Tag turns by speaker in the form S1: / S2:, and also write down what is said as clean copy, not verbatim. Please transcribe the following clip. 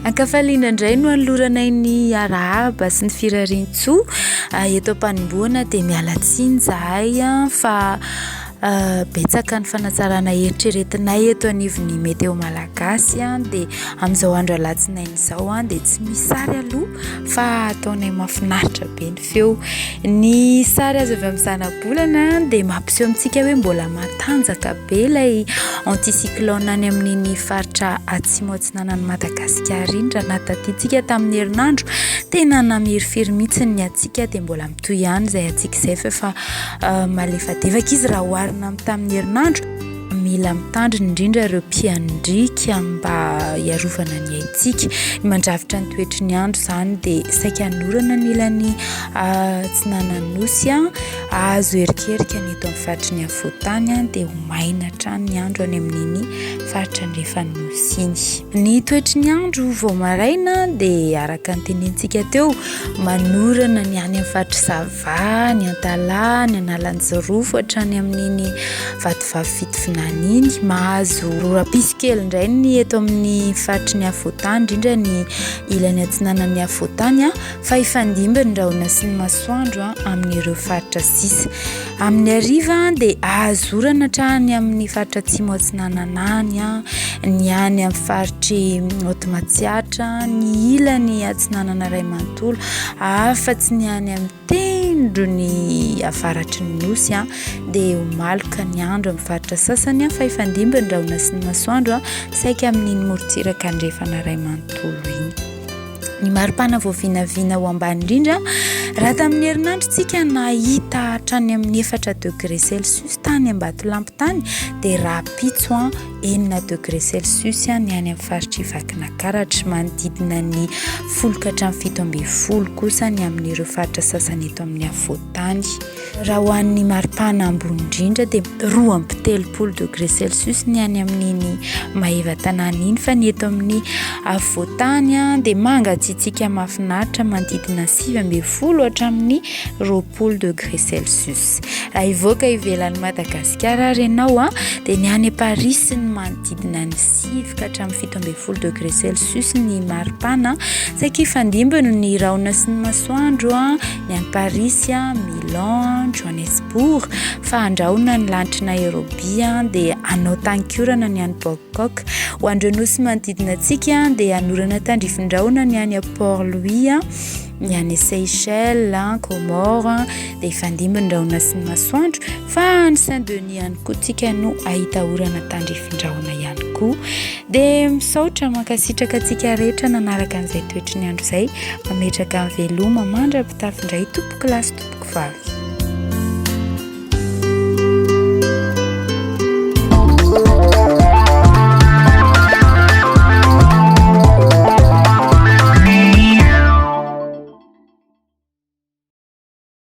S1: Ankafaliana indray no anoloranay ny arahaba sy ny firarian-tsoa. Ah, eto am-panombohana dia miala tsiny izahay ah, fa ah, betsaka ny fanatsarana eritreretinay eto anivon'ny Météo Malagasy dia amin'izao andro alatsinainy izao dia tsy misy sary aloha fa ataonay mahafinaritra be ny feo. Ny sary azo avy amin'ny zanabolana dia mampiseho amintsika hoe mbola matanjaka be ilay anticyclone any amin'iny faritra atsimo atsinanan'i Madagasikara iny. Raha natadidintsika tamin'ny herinandro, tena namirifiry mihitsy ny hatsiaka dia mbola mitohy ihany izay hatsiaka izay fa efa malefadefaka izy raha oharina amin'ny tamin'ny herinandro. Mila mitandrina indrindra ireo mpiandriaka mba hiarovana ny aintsika. Ny mandrafitra ny toetry ny andro izany dia saika hanorana ny ilany atsinanan'ny nosy, hahazo erikerika ny eto amin'ny faritry ny afovoan-tany dia ho maina hatrany ny andro any amin'iny faritra andrefan'ny nosy iny. Ny toetry ny andro vao maraina dia araka ny tenenintsika teo, manorana ny any amin'ny faritry Sava, ny Antalaha, ny Analanjirofo hatrany amin'iny Vatovavy Fitovinany iny. Mahazo oram-pisy kely indray ny eto amin'ny faritry ny afovoan-tany, indrindra ny ilany atsinanan'ny afovoan-tany, fa hifandimby ny rahona sy ny masoandro amin'ireo faritra sisa. Amin'ny hariva dia azo orana hatrany amin'ny faritra atsimo atsinanana any, ny any amin'ny faritry Haute Matsiatra, ny ilany atsinanana iray manontolo, afa-tsy ny any amin'ny tendrony avaratry ny nosy dia ho maloka ny andro amin'ny faritra sasany fa hifandimby ny rahona sy ny masoandro saika amin'iny morontsiraka andrefana iray manontolo iny. Ny maripana voavinavina ho ambany indrindra, raha tamin'ny herinandro tsika nahita hatrany amin'ny efatra degré celsius tany Ambatolampy tany dia rahampitso enina degré celsius ny any amin'ny faritr'i Vakinakaratra, manodidina ny folo ka hatramin'ny 17 kosa ny amin'ireo faritra sasany eto amin'ny afovoan-tany. Raha ho an'ny maripana ambony indrindra dia 32 degré celsius ny any amin'iny Maevatanàna iny fa ny eto amin'ny afovoan-tany dia mangatsiatsiaka mahafinaritra manodidina 19 hatramin'ny 20 degré celsius. Raha hivoaka ivelan'i Madagasikara ary ianao dia ny any Paris sy ny manodidina ny 9 ka hatramin'ny 17 degré celsius ny maripana saika hifandimby ny rahona sy ny masoandro ny any Parisy, Milan, Johannesburg, fa andrahona ny lanitr'i Nairobi dia hanao taninkorana ny any Bangkok. Ho an'ireo nosy manodidina antsika dia hanorana tandrifin-drahona ny any Port Louis, ny any Seychelles, Comores dia hifandimby ny rahona sy ny masoandro fa any Saint Denis ihany koa tsika no hahita orana tandrifin-drahona ihany koa. Dia misaotra mankasitraka antsika rehetra nanaraka an'izay toetry ny andro izay. Mametraka ny veloma mandra-pitafy indray tompoko lahy sy tompoko vavy.